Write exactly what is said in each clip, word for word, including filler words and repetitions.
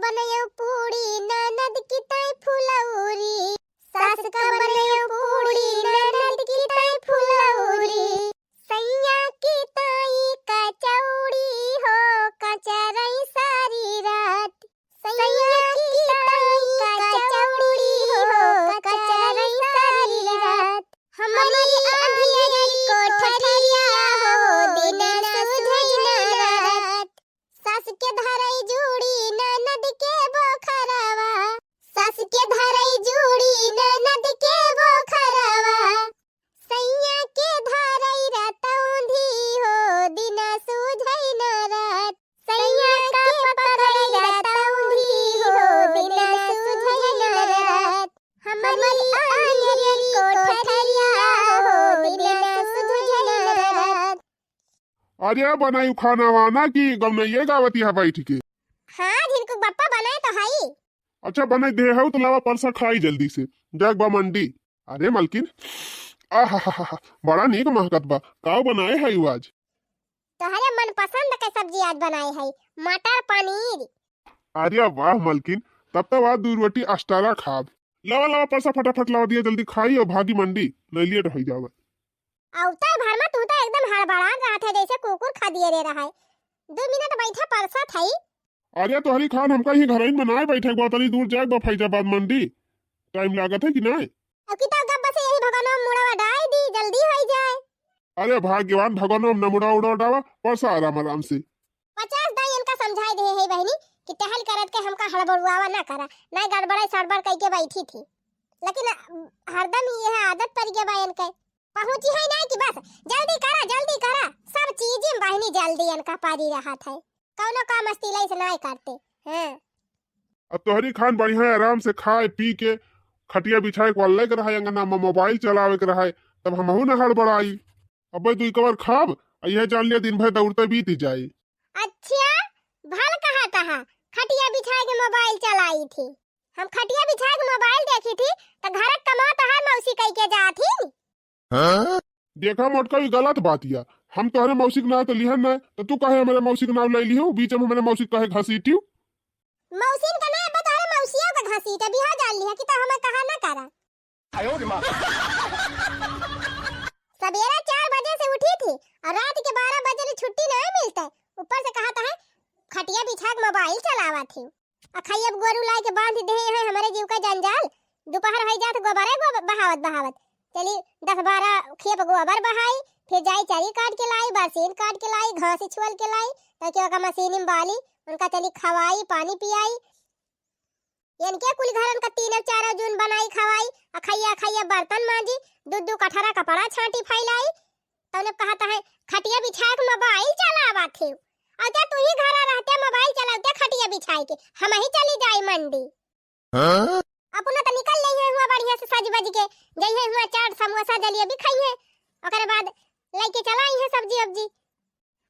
बनयो पूड़ी ननद की ताई फुलौरी, सास का बनयो पूड़ी ननद की ताई फुलौरी, सैया की ताई कचौड़ी हो, कचरई सारी रात। सैया की ताई कचौड़ी हो, कचरई सारी रात। हमारी अंधेरी कोठरिया हो, दिन सूझे न रात। सास के धरई जूड़ी ननद के बोखरवा, सास के धरई जूड़ी ननद के बोखरवा, सैया के धरई रतौंधी हो, दिन सूझै न रात। सैया के पकड़ई रतौंधी हो, दिन सूझै न रात। हमारी अंधेरी कोठरिया हो, दिन सूझै न रात। अरे, बनाई खाना वाना कि गवनइये गावत यहाँ बैठ के? हाँ, झिनकू बप्पा बनाए तो हई। अच्छा, बनाई दे हऊ तो लावा परसा खाई जल्दी से, जाए बा मंडी। अरे मलकिन, आहा, बड़ा नीक महकत बा। काऊ बनाए हऊ आज? तोहरे मनपसंद के सब्जी आज बनाए हई, मटर पनीर। अरे वाह मलकिन, तब तो आज दू रोटी अस्टारा खाब। लावा, लावा, परसा फटाफट लावा दिया, जल्दी खाई और भागी मंडी, नहीं लेट होई जावे। अवतै भर में तू तो एकदम हड़बड़ान रहत है, जैसे कुकुर खदियरे रहै। दू मिनट बैठा, परसत हई। अरे तोहरी खान, हमका यहीं घरइन में नाय बैठे के बा, तनी दूर जाए के बा फैजाबाद मंडी। टाइम लागत है कि नाय? अब की तो गप बस यही भगवान मुड़वा डाई दी, जल्दी होई जाए। अरे भाग्यवान भगवान न मुड़ा उड़ा डावा, परसा आराम आराम से। पचास दाई इनका समझाई दे है बहनी कि टहल करत के हमका हड़बड़ुआवा ना करा, नाय गड़बड़ाई सड़बड़ कई के बैठी थी, लेकिन हरदम ही यह आदत पड़ गया बा इनके। पहुँची है नाय कि बस जल्दी करा, जल्दी करा, सब चीज में बहनी जल्दी इनका पड़ी रहत है, कौनो काम अस्तिलाई से नाय करते। हाँ। अब तोहरी खान बढ़िया आराम से खाए पी के खटिया बिछाए के वाले के रहे, अंगना में मोबाइल चलावे के रहे, तब हमहू न हड़बड़ाई। अबे दुई कवर खाब, आ यह जान लिया दिन भर दौड़ते बीत जाए। अच्छा, भल कहा तहा, खटिया बिछाए के मोबाइल चलाई थी। हम खटिया बिछाए के मोबाइल देखी थी, तो घर के कमात हर मौसी कह के जात ही। हाँ? देखा मोटका, ई गलत बात या। हम तोहरे मौसी के नाव तो लिहन ना, तो तू काहे हमारे मौसी के नाव ले लिहो? बीच में हमारे मौसी काहे घसीटियो? मौसीन का ना, अब तोहरे मौसिया का घसीट, अभी हो जान लिहा कि तो हमें कहा ना करा। आयो रे माँ। सवेरे चार बजे से उठी थी और रात के बारह बजे ले छुट्टी नहीं मिलते। ऊपर से कहा तो है खटिया बिछा के मोबाइल चलावा थी। अखई अब गोरू लाए के बांध दे हैं, हमारे जीव का जंजाल। दोपहर हो जात, गोबरे गो-, बहावत बहावत चली दस बारह खेप गोबर बहाई, फिर जाई चरी काट के लाई, बरसीन काट के लाई, घास छुअल के लाई, ताकि ओका मशीन में बाली, उनका चली खवाई, पानी पियाई। इनके कुल घरन का तीन चार जून बनाई खवाई, अखैया अखैया बर्तन मांजी, दू दू कठरा कपड़ा छांटी फैलाई। तौने कहत है, "खटिया बिछाए के मोबाइल चलावत है।" अउते तू ही घरा रहते मोबाइल चलावते खटिया बिछाए के, हम ही चली जाई मंडी। हाँ? अपना तो निकल ले हुआ बढ़िया से सज बज के, जइहे हुआ चाट समोसा जलेबी खाइहे, ओकरे बाद लेके चला आई है सब्जी वब्जी।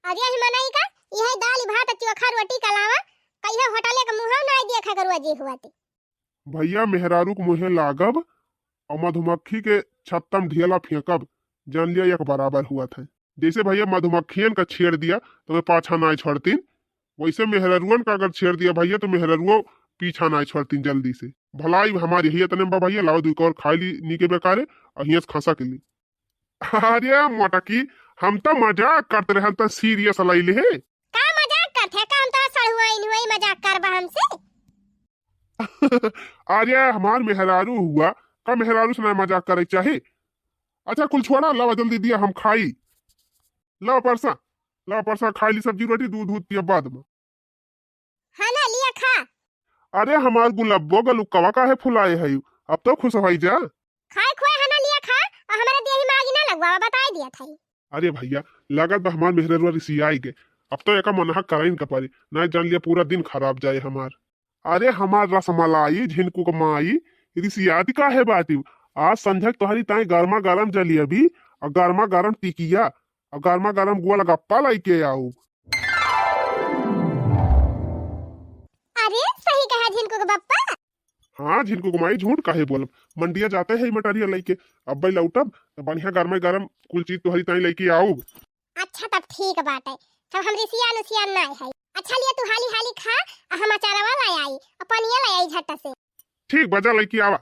अउर यही मनई का, यही दाल भात चोखा रोटी के अलावा कहियो होटले के मुँह ना देखे के रोजी हुआ थी। भैया, मेहरारू के मुँहे लागब अउर मधुमक्खी के छत्तम ढेला फेंकब, जान लिया एक बराबर हुआ था। जैसे भैया मधुमक्खियन का छेड़ दिया तो मैं पाछा ना छोड़तीन, वैसे मेहरारुअन का अगर छेड़ दिया भैया तो मेहरारुओ पीछा ना छोड़तीन जल्दी से। भलाई हमारी यही इतने में बा भैया, लाओ दू और खाई ली नीके बेकारे, अहियस खसा के ली। अरे मोटकी, हम तो मजाक करत रहे, हम तो सीरियस लइले हे। का मजाक करत है? का हम तो सड़ुआइन हुई, मजाक करबा हमसे? अरे हमार मेहरारू हुआ, का मेहरारू से ना मजाक करे के चाही? अच्छा कुल छोड़ा, लावा जल्दी दिया हम खाई। लावा परसा, लावा परसा खाई ली सब्जी रोटी, दूध दूध पिया बाद में। हाँ ना, लिया खा। अरे हमार गुलब्बो गलुकवा काहे फुलाए है, अब तो खुश होई जा। खाए खुए है ना, लिया खा, और हमारे देही में आगी ना लगवावा, बताई दिया था। अरे भैया, लागत बा हमार मेहररुआ रिसियाई गए, अब तो एका मनहा कराइन का पड़ी, ना जान लिया पूरा दिन खराब जाए हमार। अरे हमार रसमलाई, झिनकू के माई, रिसियाती काहे बाटी? आज संझा के तोहरी ताई गर्मा गरम जलेबी और गर्मा गरम टिकिया और गर्मा गरम गोलगप्पा लइके आउब। अरे सही कहा झिनकू के बप्पा। हाँ झिनकू के माई, झूठ काहे बोलब? मंडिया जाते है मटरिया लइके, अब्बे लौटब तो बढ़िया गर्मा गरम कुल चीज तोहरी ताई लइके आउब। अच्छा तब ठीक बाटे, तब हम रिसियान उसियान नाय है। अच्छा लिया तू हाली हाली खा, आ हम अचारवा ला आई, ठीक बा, जा लइके आवा।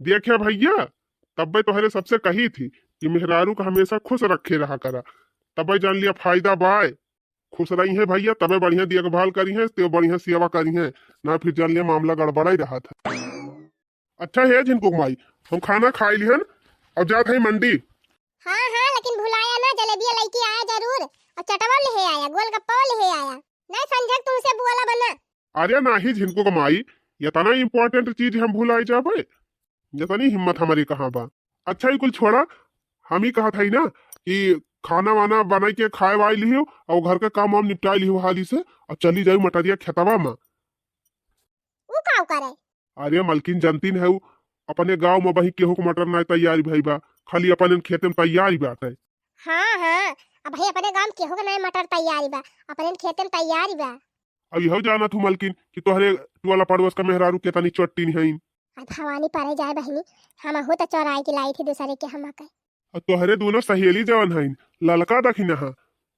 देखे भइया, तब्बे तोहरे सबसे कही थी कि मेहरारू का हमेशा खुश रखे रहा करा, तब्बे जान लिया फायदा बाय। खुश रहिहैं भइया, तब्बे बढ़िया देखभाल करिहैं, ते बढ़िया सेवा करिहैं, ना फिर जान लिया मामला गड़बड़ाई रहत है। अच्छा हे झिनकू क माई, हम खाना खाइ लिहन, अब जात हई मंडी। हाँ, हाँ, लेकिन भुलाया ना, जलेबिया लइके आया जरूर, और चटवा लिहे आया, गोलगप्पा लिहे आया। नहीं संजय, तुमसे बोला बना। अरे नाही झिनकू क माई, यतना important चीज हम भुलाइ जाबे? यतनी हिम्मत हमरे कहाँ बा? अच्छा, ई कुल छोड़ा, हम ही कहत हई ना कि खाना वाना बनाइ के खाए वाए लिहो और घर के काम वाम निपटाए लिहो हाली से, और चली जाई मटरिया खेतवा में। ऊ काउ करे? अरे मलकिन, जानतीन है, ऊ अपने गाँव में बही केहू के मटर नाय तैयारी भई बा, खाली अपने खेते में तैयारी बाटे। हाँ, हाँ, अब भाई अपने गाँव में केहू के नाय मटर तैयारी बा, अपने खेते में तैयारी बा। अब इहो जानत हूँ मलकिन कि तोहरे टोला पड़ोस का मेहरारू केतनी चोट्टिन हईन। अब भवानी परे जाए बहिनी, हमहू त चोराई के लाई थी दूसरे के हम के। आ तोहरे दोनों सहेली जवन हईन, ललका दखिनहा,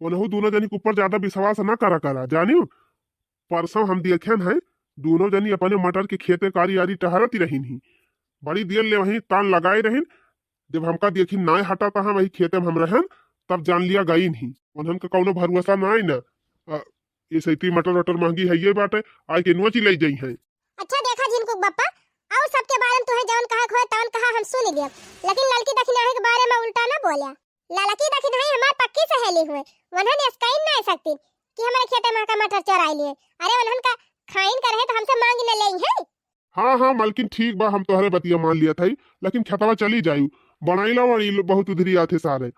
उनहू दोनों जनी के ऊपर ज्यादा विश्वास ना करा करा, जानियो? परसों हम देखेन है, दोनों जनी अपने मटर के खेते कारी आरी टहरत रहिन ही। बड़ी देर ले वहीं तान लगाए रहिन। जब हमका देखिन नाय हटा तहाँ वही खेते में हम रहन, तब जान लिया गईन ही। उन्हन का कौनो भरोसा नाय ना। आ, ये सैती मटर वटर महंगी है ये बाटे, आए के नोची ले जाई हैं। अच्छा देखा झिनकू क बप्पा, और सबके बारे में तुहे जवन कहा होए तवन कहा हम सुन लियब, लेकिन ललकी दखिनहा के बारे में उल्टा ना बोल्या। ललकी दखिनहा हमार पक्की सहेली हुए, उन्हन स्कैन ना सकती कि हमारे खेते में का मटर चोराई लिए। अरे उन्हन का खाइन करे है तो हमसे मांग न लेई है। हाँ, हाँ, मलकिन ठीक बा, हम तोहरे बतिया मान लिया था, लेकिन खेतवा चली जायु, बनाई ला वणी लो, बहुत उधरी आथे सारे।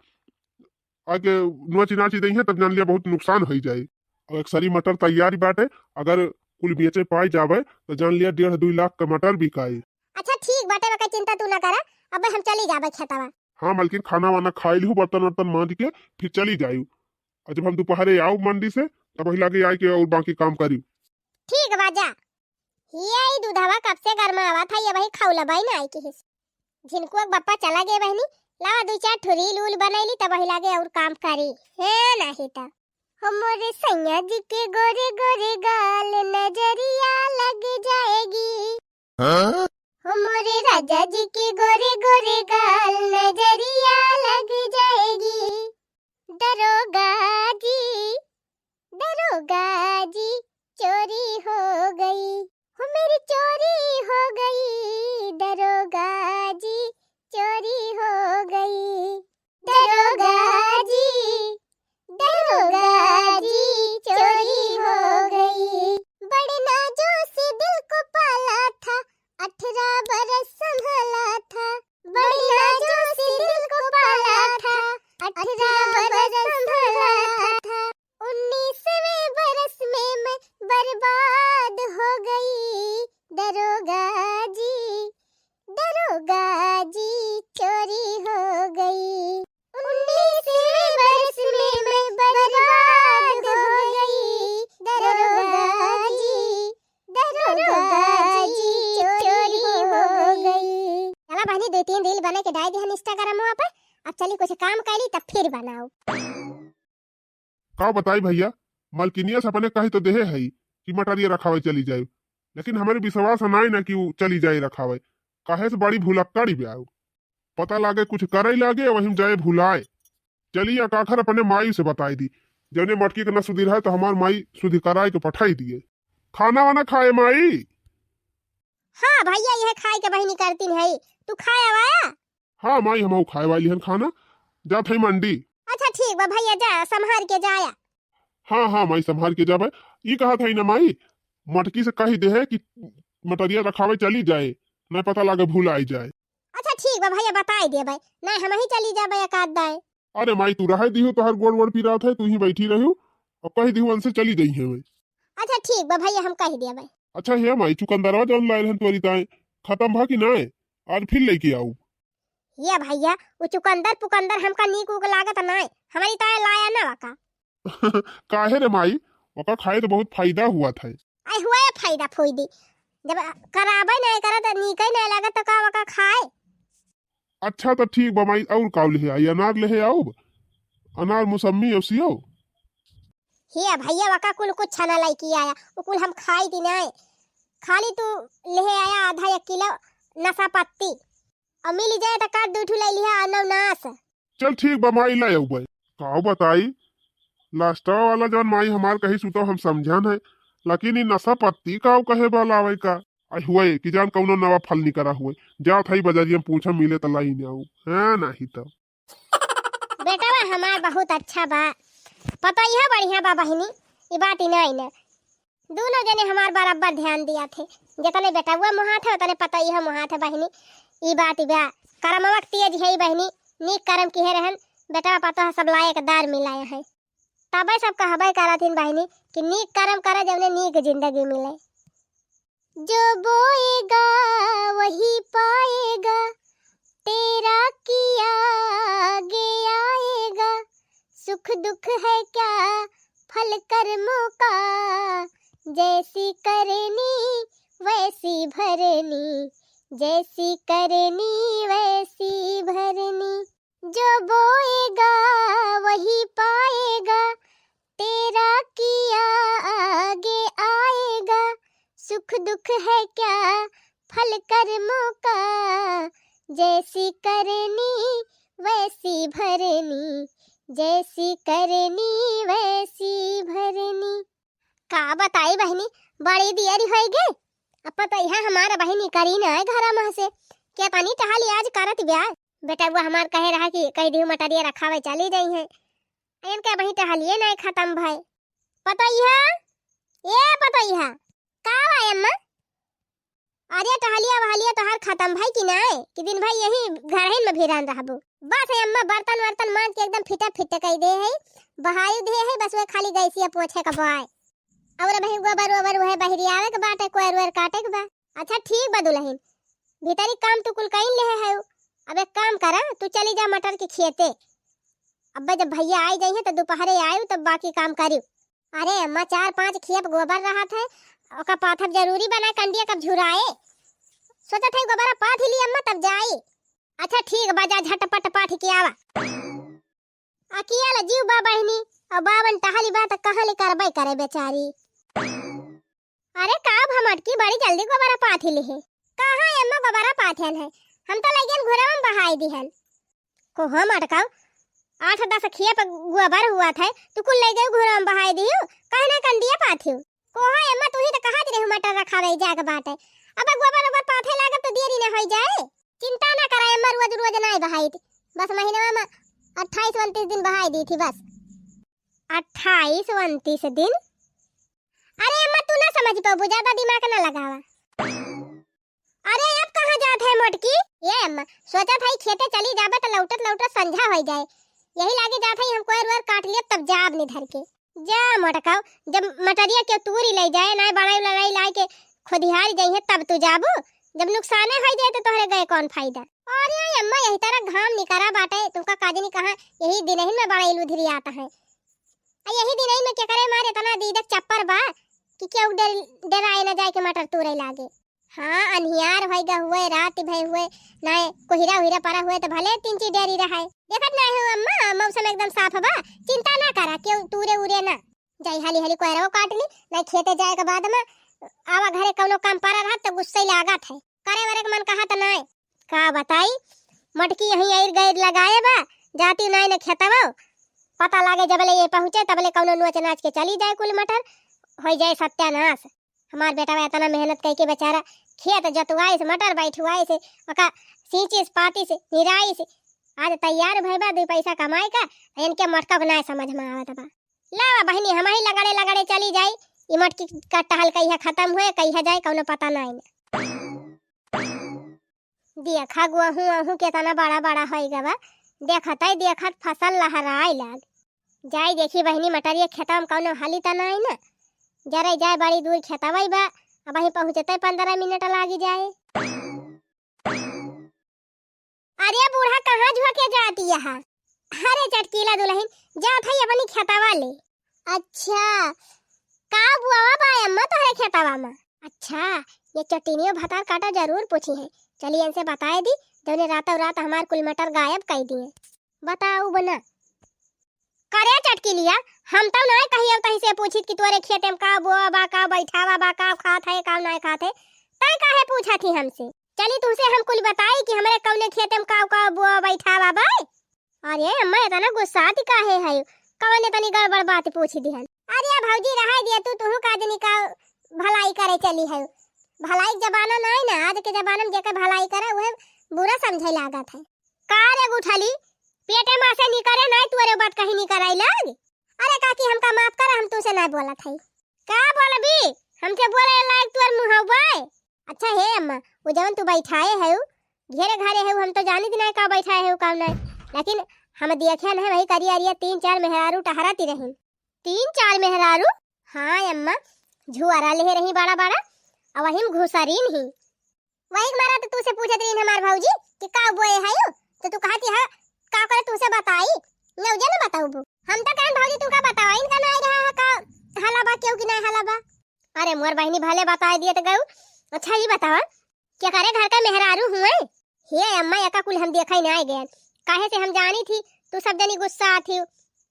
आके नोची नाची दई है, तब जान लिया बहुत नुकसान होई जाए। और एक सरी मटर तैयारी बाटे, अगर कुल बेचे पाई जावे, तो जान लिया डेढ़ दुई लाख का मटर बिकाई। अच्छा ठीक बाटे, बका चिंता तू ना करा, अब हम चली जाबे खेतवा। हाँ मलकिन, खाना वाना खाई लिहू, बर्तन वर्तन मांज के फिर चली जायु। और जब हम दोपहरे आऊ मंडी से, तब वही लागे आए के और बाकी काम करी। ठीक बा जा। हिया ई दूधवा कब से गरमावा था, ये वही खौला बाई ना आई किहिस। झिनकुआ के बप्पा चला गए बहिनी, लावा दुई चार ठो रील उल बनैली, तब वही लागे और काम करी। हे नाही त। हो मोरे सैया जी के गोरे गोरे गाल, नजरिया लग जाएगी। हाँ? हो मोरे राजा जी के गोरे गोरे गाल, नजरिया लग जाएगी। दरोगा जी, दरोगा जी, चोरी हो गई, हो मेरी चोरी हो गई, दरोगा जी, चोरी हो गई। दरोगा जी, दरोगा जी, चोरी हो गई। बड़े नाजों से दिल को पाला था, अठारह बरस संभाला था। बड़े नाजों से दिल को पाला था, अठारह बरस संभाला था। उन्नीसवें बरस में मैं बर्बाद हो गई। दरोगा जी, दरोगा जी, चोरी हो गई। उन्नीसवें बरस में मैं बर्बाद हो गई। दरोगा जी, दरोगा जी, चोरी हो गई। चला बहनी, दो तीन रील बना के डाल दिहन Instagram पर। अब चली कुछ काम कैली तब फिर बनाओ। का बताई भैया, मलकिनिया से अपने कही तो देहे है कि मटरिया रखावे चली जाए, लेकिन हमारे विश्वास नाई ना कि उ चली जाए रखावे, काहे से बड़ी भुलक्कड़ी बा उ। पता लागे कुछ करे लागे, वहीं जाए भुलाए। चली अकाखर अपने माई से बताई दी, जौने मटकी के न सुधि रहे तो हमार माई सुधि कराए के पठाई दिए। खाना वाना खाए माई। हाँ भैया, यह खाए के बहिनी करतीन है, तू खाए आवाया? हाँ माई, हमहू खाए वाली हन खाना, जात है मंडी। अच्छा ठीक बा भैया, जा संभार के जाया। हाँ, हाँ माई, संभार के जाबे। ई कहत है ना माई, मटकी से कही दे है कि मटरिया रखावे चली जाए, ना पता लागे भूल आई जाए। अच्छा ठीक बा भैया, बताई देबे, ना हम ही चली जाबे एक आध दाए। अरे माई, तू रहे दिहू, तोहर गोड़ वोड़ पिरात है, तू ही बैठी रहू, और कही दिहू उनसे चली जाई है। अच्छा ठीक बा भैया, हम कही देबे। अच्छा हे माई, चुकंदरवा जौन लाए रहन तोरी ताए, खत्म भा कि नाय? आज फिर लेके आऊ। ये भैया, उ चुकंदर पुकंदर हमका नीक उक लागत नाय, हमारी ताए लाया ना वका। काहे रे माई, वका खाए तो बहुत फायदा हुआ था। आई हुआ ये फायदा फोई दी, जब कराबे नहीं करत, नीक ही नहीं लागत तो का वका खाए? अच्छा तो ठीक बा माई, और काव लिहे आई? अनार लिहे आउब, अनार, मौसम्मी और सेव। हे भैया, वका कुल कुछ छना लइके आया, उ कुल हम खाई दी नाय। खाली तू लेहे आया आधा एक किलो नशा पत्ती। अउर मिली जाए त काट दू ठू लइ लिहा अनौनास। चल ठीक बा माई, लइ अउबे। का बताई, लास्टवा वाला जौन माई हमार कही सुतव हम समझन है, लेकिन ई नशा पत्ती का कहे बा लावे का? आई हुए कि जान कउनो नवा फल निकरा हुए। जात हई बजरिया में पूछा मिले त लइ आऊ। हाँ, नहीं त। बेटवा हमार बहुत अच्छा बा, पतोहिया बढ़िया बा बहिनी, ई बात ही नहीं न। दूनो जने हमार बराबर ध्यान दिया थे, जितने बेटवा मोहात है उतने पतोहिया मोहात है बहिनी। ई बात बा, करमवा के तेज है बहिनी, नीक करम किहे रहन, बेटवा पतोह सब लायकदार मिलाया है। तबे सब कहबे करत हिन बहिनी कि नीक करम करे जौने नीक जिंदगी मिले। जो बोएगा वही पाएगा, तेरा किया आगे आएगा। सुख दुख है क्या फल कर्मों का, जैसी करनी वैसी भरनी, जैसी करनी वैसी भरनी। जो बोएगा वही पाएगा, तेरा किया आगे आएगा। सुख दुख है क्या फल कर्मों का, जैसी करनी वैसी भरनी, जैसी करनी वैसी भरनी। का बताई बहिनी, बड़ी देरी होइ गई। अब पतोहिया हमार बहिनी करी न है घरा मह से, केतनी टहली आज करत ब्या। बेटवा हमार कहे रहा कि कहि दिहु मटरिया रखावे चली जइहैं। इनके अबहीं टहलिए नाहीं खतम भए। पतोहिया, ए पतोहिया, का बा अम्मा? अरे टहलिया वहलिया तोहार खतम भई कि नाय? कि दिन भर यही घरहिन में भिरान रहबू? बस है अम्मा, बर्तन वर्तन मांज के एकदम फिटा फिट कई दे है, बहाई दे है, बस वह खाली गैसिया पोछे का बाय। और अबहीं गोबर ओबर वह बहरी आवे के बाटे, कोयर ओयर काटे के बा। अच्छा ठीक बा दुलहिन, भीतरी काम तू कुल कइन लेहे है। अब एक काम करा, तू चली जा मटर के खेते। अब्बे जब भैया आई जाइए तो दोपहरे आयु तब बाकी काम करियो। अरे अम्मा, चार पांच खेप गोबर रहत है, ओका पाथब जरूरी बा ना, कंडिया कब झुराए। सोचत है गोबरा पाथ ही ली अम्मा, तब जाई। अच्छा ठीक बा, जा झटपट पाथ के आवा। अकिया ला जीव बा बहिनी, और बावन टहली बा त कहाँ ले करबे करे बेचारी। अरे का भा मटकी, बड़ी जल्दी गोबरा पाथ ही लिहे। कहाँ अम्मा गोबरा पाथेन है, हम तो लइगन घुरवा में बहाई दिहन। कोहा मटकाऊ, आठ दस खेप गोबर हुआ था, तू कुल लइ गई घुरवा में बहाई दिहू, काहे ना कंडिया पाथियो? कोहा अम्मा, तू ही तो कहत रहू मटर रखावे जाके बाटे, अब गोबर ओबर पाथे लागब तो देरी ना होई जाए। चिंता ना करा अम्मा, रोज रोज ना बहाई थी, बस महीनवा में अट्ठाईस उनतीस दिन बहाई दी थी बस। अट्ठाईस उनतीस दिन? अरे अम्मा, तू ना समझ पाबू, ज्यादा दिमाग ना लगावा। अरे अब कहाँ जात है मोटकी? ये अम्मा, सोचत है खेते चली जाबे तो लौटत लौटत संझा हो जाए, यही लागे जात है हम कोयर ओयर काट लेब तब जाब निधर के। जा मोटकाऊ, जब मटरिया के तूरी ले जाए ना बड़ाई लड़ाई लाए के खोदिहार जाइए तब तू जाबू, जब नुकसाने हो जाए तो तोहरे गए कौन फायदा? अरे अम्मा, यही तरह घाम निकरा बाटे, तुमका काजनी कहाँ यही दिनहिन में बड़ाई लुधरी आता है। आ यही दिन में केकरे मारे इतना दीदक चप्पर बा कि केहू डर-, डराए न जाए के मटर तूरे लागे। हाँ, अन्हियार होइगा हुए, रात भय हुए, ना कोहिरा उहिरा पड़ा हुए तो भले तीन चीज डेरी रहाए। देखत ना हो अम्मा, मौसम एकदम साफ बा, चिंता ना करा, केहू तूरे उरे ना। जाई हाली हाली कोयरवो काट ली, ना खेते जाए के बाद में आवा घरे कौनो काम पड़ा रहत तो गुस्से लागत है, करे वरे के मन कहत नाय। का बताई, मटकी यहीं आइर गइर लगाए बा, जाती नाई न खेतवा, पता लागे जबले ये पहुँचे तबले कौनो नोच नाच के चली जाए कुल मटर, हो जाए सत्यानाश। हमार बेटवा इतना मेहनत कइके बेचारा खेत जोतवाइस, मटर बैठवाइस, ओका सींचिस, पातिस, निराइस, आज तैयार भइबा दुई पैसा कमाए का, इनके मटका के नाय समझ में आवत बा। लावा बहिनी, हम ही लगड़े लगड़े चली जाई, ई मटकी का टहल कहिया खत्म हुए, कहिया जाए, कौनो पता नाई न। देखा, गोहूँ अहूँ केतना बड़ा बड़ा होइ गवा। देखत है, देखत फसल लहराए लाग। जाई देखी बहिनी, मटरिया खेतवा में कौनो हाली त नाई न। जरे जाए बड़ी दूर खेतवा बा, अब वहीं पहुँचते पन्द्रह मिनट लागी जाए। अरे बूढ़ा, कहाँ झुआ के जाती यहाँ? अरे चटकीला दुलहिन, जात है अपनी खेतवा ले। अच्छा, का बुआवा बा अम्मा तोहरे खेतवा में? अच्छा, ये चटिनियो भतार काटा जरूर पूछी है। चली इनसे बताए दी, जौने रातों रात हमार कुल मटर गायब कई दिए। बताऊ बना। करे चटकिलिया, हम तउ नाय कहियो तही से पूछित कि तोरे खेते में का बोआ बा, का बैठावा बा, का खात है, का नाय खात है, तै काहे पूछत ही हमसे? चली तुहसे हम कुल बताई कि हमरे कौने खेते में का, का बोआ बैठावा बा। अरे अम्मा, इतना गुस्सात काहे है? कौन इतनी गड़बड़ बात पूछ दिहन? अरे भौजी, रहाई दिया तू, तुहू का जनी का भलाई करे चली है। भलाई के जमाना नाय ना, आज के जमाना में जेकर भलाई करे, उहे बुरा समझे लागत है। का रे गुठली, पेटे में से निकरे नाय, तोरे बात कहीं निकर आई लग? अरे काकी, हमका माफ कर, हम तू से नाय बोलत है। का बोलबी? हमसे बोले लायक तोर मुँह हउबे? अच्छा हे अम्मा, वो जवन तू बैठाए है, घेरे घारे है, हम तो जानित नाय का बैठाए है, का नाय। लेकिन हम देखे न है, वही करिया अरिया तीन चार मेहरारू टहरत ही रहिन। तीन चार मेहरारू? हाँ अम्मा, झुआरा लेहे रही बड़ा बड़ा, और वही में घुसरीन ही। वही के मारा तो तू से पूछत रही हमार भौजी कि का बोए है यू, तो तू कहती है का करे तू से बताई, नौजे न बताऊबू। हम तो कहन भौजी तू का बतावा, इनका ना आई रहा है का हला बा, केहू की ना हला बा। अरे मोर बहिनी भले बताए दिए तो गऊ। अच्छा ये बतावा, क्या करे घर का मेहरारू हुए? हे अम्मा, एका कुल हम देखा ही ना आए गए, काहे से हम जानी थी तू सब जनी गुस्सा आती हो,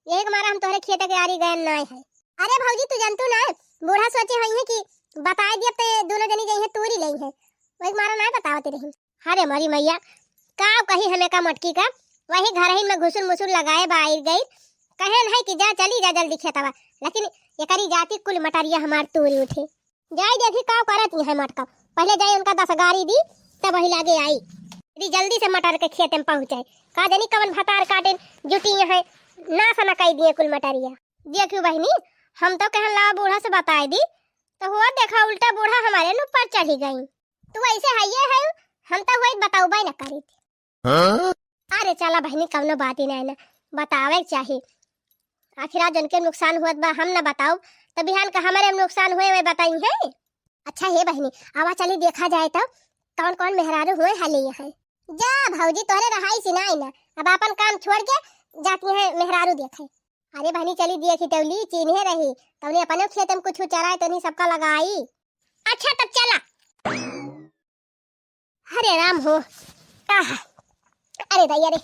यही के मारा हम तोहरे खेत के आरी गए ना है। अरे भौजी, तू जानतू ना, बूढ़ा सोचे होइहे कि बताए दियब ते दोनों जनी जइहे तूरी लइहे, वही मारा ना बतावत रही। अरे मरी मैया, का कही हमें का मटकी का, वही घरहिन में घुसुर मुसुर लगाए बा आइर गइर, कहेन है कि जा चली जा जल्दी खेतवा, लेकिन एकरी जाति कुल मटरिया हमार तूरी उठे। जाई देखी का करत ही है मटका, पहले जाई उनका दस गारी दी, तब वही लागे आई। यदि जल्दी से मटर के खेत में पहुँचे, का जनी कवन भतार काटे जुटी है, नास न कई दिए कुल मटरिया। देखियो बहिनी, हम तो कहन लावा बूढ़ा से बताए दी, तो हुआ देखा उल्टा बूढ़ा हमारे न ऊपर चढ़ी गई। तू ऐसे हइये है, हम तो वही बताउबे न करी थी। हाँ? अरे चला बहिनी, कवनो बात ही नहीं ना, बतावे के चाही। आखिर आज उनके नुकसान हुआ बा, हम ना बताउब, तो बिहान का हमारे नुकसान हुए वे बताई है। अच्छा हे बहिनी, आवा चली देखा जाए तो कौन कौन मेहरारू हुए हाले यहाँ। जा भौजी, तोहरे रहाई से नहीं ना, अब अपन काम छोड़ के जाती है मेहरारू देखे। अरे बहनी, चली देखी तौली, चीन्हे रही, तौनी अपने खेत में कुछ चराए, तौनी सबका लगाई। अच्छा, तब चला। हरे राम हो, का है? अरे दैया रे,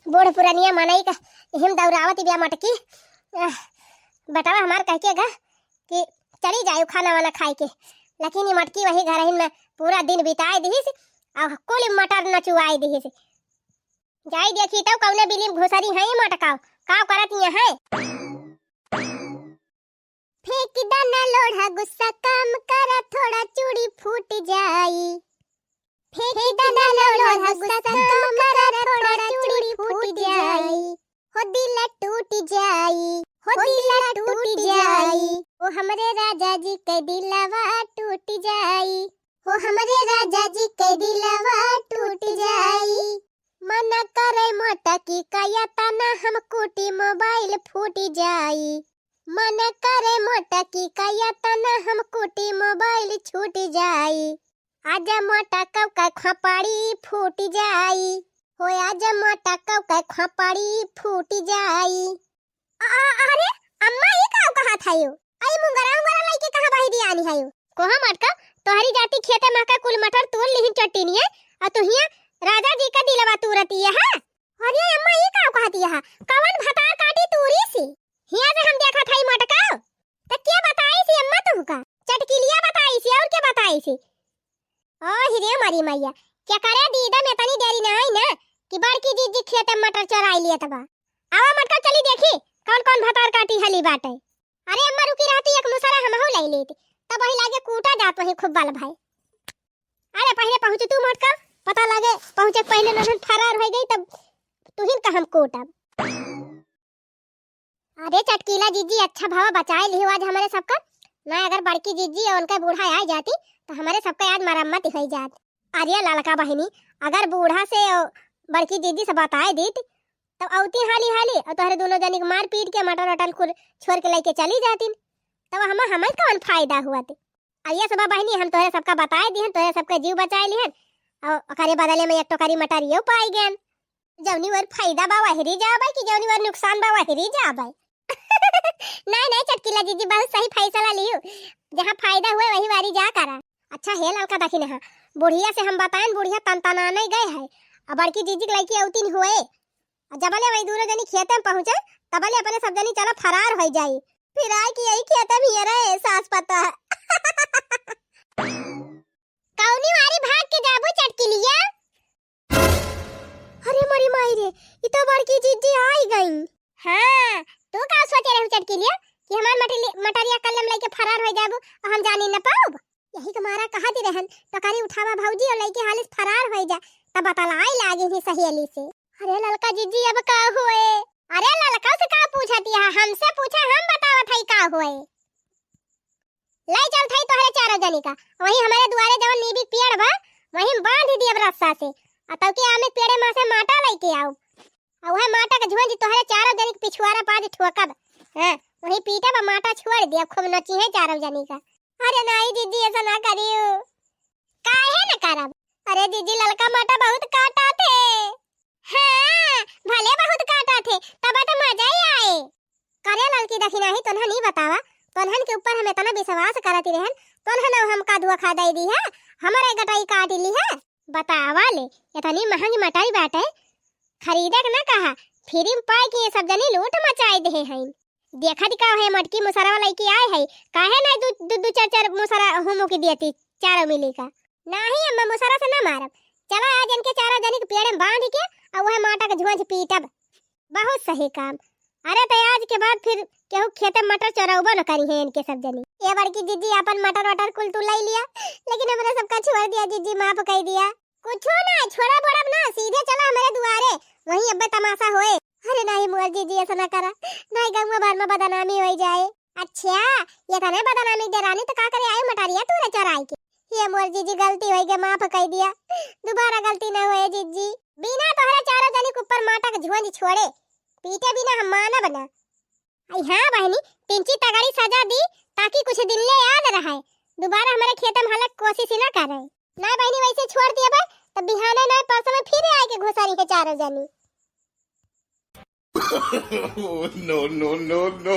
बूढ़ पुरनिया मनई का हिम दौरावत बिया मटकी। आह, बेटवा हमार कह के गा कि चली जाए खाना वाना खाए के, लेकिन ये मटकी वही घर हिन में पूरा दिन बिताए दिहिस, और कुल मटर नचुआए दिहिस। जाई देखी तो कौने बिली में घुसरी है ये मटकाओ, का करत ये है? फेंक द ना लोढ़ा गुस्सा काम करा, थोड़ा चूड़ी फूट जाई। फेंक द ना लोढ़ा गुस्सा काम करा, थोड़ा चूड़ी फूट जाई। हो दिल टूट जाई, हो दिल टूट जाई। ओ हमरे राजा जी के दिलवा टूट जाई, ओ हमरे राजा जी के दिलवा टूट जाई। मन करे मोटकी का या तना हम कूटी मोबाइल फूट जाई। मन करे मोटकी का या तना हम कूटी मोबाइल छूट जाई। आज मोटकऊ का खोपड़ी फूट जाई। हो आज मोटकऊ का खोपड़ी फूट जाई। अ-, अ-, अरे अम्मा, ई का कहत हयो? आई मुंगरा उंगरा लइके कहाँ बहिरी आनी हयो? कोहा मटका, तोहरी जाति खेते महका कुल मटर तूर लिहिन चट्टीनिए, अ तुहिया राजा जी का दिलवा तूरती है। अरे अम्मा, ई का कहती है? कवन भतार काटी तूरी सी? हिया से हम देखत हई मटका। त के बताई सी अम्मा तुहका? चटकिलिया बताई सी, और के बताई सी? ओ हिरे मरी मैया, के करे दीदा में तनी देरी ना आई ना कि बड़की जीजी खेते में मटर चोराई लियत बा। आवा मटका चली देखी कौन कौन भतार काटी हली बाटे। अरे अम्मा रुकी रहती, एक मुसरा हमहू लाई लेती, तब वही लागे कूटा जात वही खूब बल भाई। अरे पहले पहुँच तू मटका, पता लागे पहुँचे के पहले नहन फरार हो गई तब तुहिन का हम कूटब। अरे चटकीला जीजी, अच्छा भवा बचाए लिहो आज हमरे सबका। ना अगर बड़की जीजी और उनका बूढ़ा आ जाती तो हमरे सबका आज मरम्मत हो जात। अरे ललका बहिनी, अगर बूढ़ा से और बड़की जीजी से बताए दीत तब औती हाली हाली और तोहरे दोनों जनी के मार पीट के मटर वटर कुल छोड़ के लेके चली जातीन, तब हम हमें कौन फायदा हुआ थे? अरे सब बहिनी, हम तोहरे सबका बताए दिहन, तोहरे सबका जीव बचाए लिहन और ओकरे बदले में एक टोकरी मटरियो पाई गए। जौनी ओर फायदा बा वहरी जाबे कि जौनी ओर नुकसान बा वहरी जाबे। नहीं नहीं चटकीला जीजी, बहुत सही फैसला लियो, जहाँ फायदा हुए वही वारी जा करा। अच्छा हे ललका दखिन, हाँ बुढ़िया से हम बताएन, बुढ़िया तनतनाने गए है। अब बड़की जीजी के लइकी औतिन हुए जबले वही दूनो जनी खेते में पहुँचे, तबले अपने सब जनी चलो फरार होइ जाई। फिर आए कि यही खेते में ये रहे सास पता। कौनी वारी भाग के जाबू चटकिलिया? अरे मोरी माई रे, ई तो बड़की जिज्जी आई गई। हाँ, तू का सोचे रहू चटकिलिया कि हमार मटली-, मटरिया कल्ले में लइके फरार होइ जाबू और हम जानी न पाउब? यही के मारा कहा दी रहन, टोकरी उठावा भौजी और लइके हालिस फरार होइ जा, तब बतलाई लागे ही सहेली से। अरे ललका जिज्जी, अब का हुए? अरे ललका से का पूछती है, हमसे पूछा, हम बतावत हई का हुए। लइ चलत हई तोहरे चारों जनी का, वहीं हमरे दुआरे जवन नीबी के पेड़ बा, वहीं बांध दियब रस्सा से। आ तब के आमे के पेड़े मा से माटा लइके आउब। आ उहे माटा के झुंझ तोहरे चारों जनी के पिछुआरा पाँज ठोकब। हाँ, वहीं पीटब आ माटा छोड़ दियब, खूब नचिहे चारों जनी का। अरे नाई जिज्जी, ऐसा ना करियो। काहे न करब? अरे जिज्जी, ललका माटा बहुत काटा थे। हाँ, भले बहुत काटा थे, तब तो मजा ही आए। करे ललकी दखिनाही, तोन्हन ई बतावा, तोन्हन के ऊपर हम इतना विश्वास करती रहन, तोन्हन हमका धोखा दे दी है, हमरे गटई काट ली है। बतावा ले, इतनी महंगी मटई बाटे, खरीदे के ना कहा, फ्री में पाए के ये सब जनी लूट मचाए दे हैं। देखा दी का है, मटकी मुसरवा लइके आए है, काहे ना दू, दू, दू चार, चार मुसरा हुमू के दियती, चारों मिली का। नाही अम्मा, मुसरा से ना मारब, चला आज इनके चारों जनी के पेड़ में बांध के, और वह माटा के झुंझ पीटब। बहुत सही काम। अरे तो आज के बाद फिर केहू खेते मटर चोरउबो न करी है इनके सब जनी। ये बड़की जिज्जी, अपन मटर वटर कुल तू लइ लिया, लेकिन हमरा सबका छोड़ दिया जिज्जी, माफ कइ दिया। कुछो ना, छोड़ा बोड़ब ना, सीधे चला हमरे दुआरे, वहीं अब्बे तमाशा होए। अरे नाही मोर जिज्जी, ऐसा ना करा, नाही गंगवा भर में बदनामी होइ जाए। अच्छा, ये तने बदनामी डेरानी तो का करे आए मटरिया तू रे चोराई के। ये मोर जिज्जी, गलती होइ गए, माफ कइ दिया, दोबारा गलती ना होए जिज्जी। बिना तोहरे चारों जनी के ऊपर माटा के झुंझ छोड़े, पीटे बिना हम मानब ना। आई हाँ बहनी, तिंची तगड़ी सजा दी, ताकि कुछ दिन ले याद रहे, दोबारा हमरे खेते में हलक कोशिश ही ना करे। ना बहनी, वैसे छोड़ दिए बे, तब बिहाने ना परसों में फिर आए के घुसरी है चारों जनी। Oh, no, no, no, no।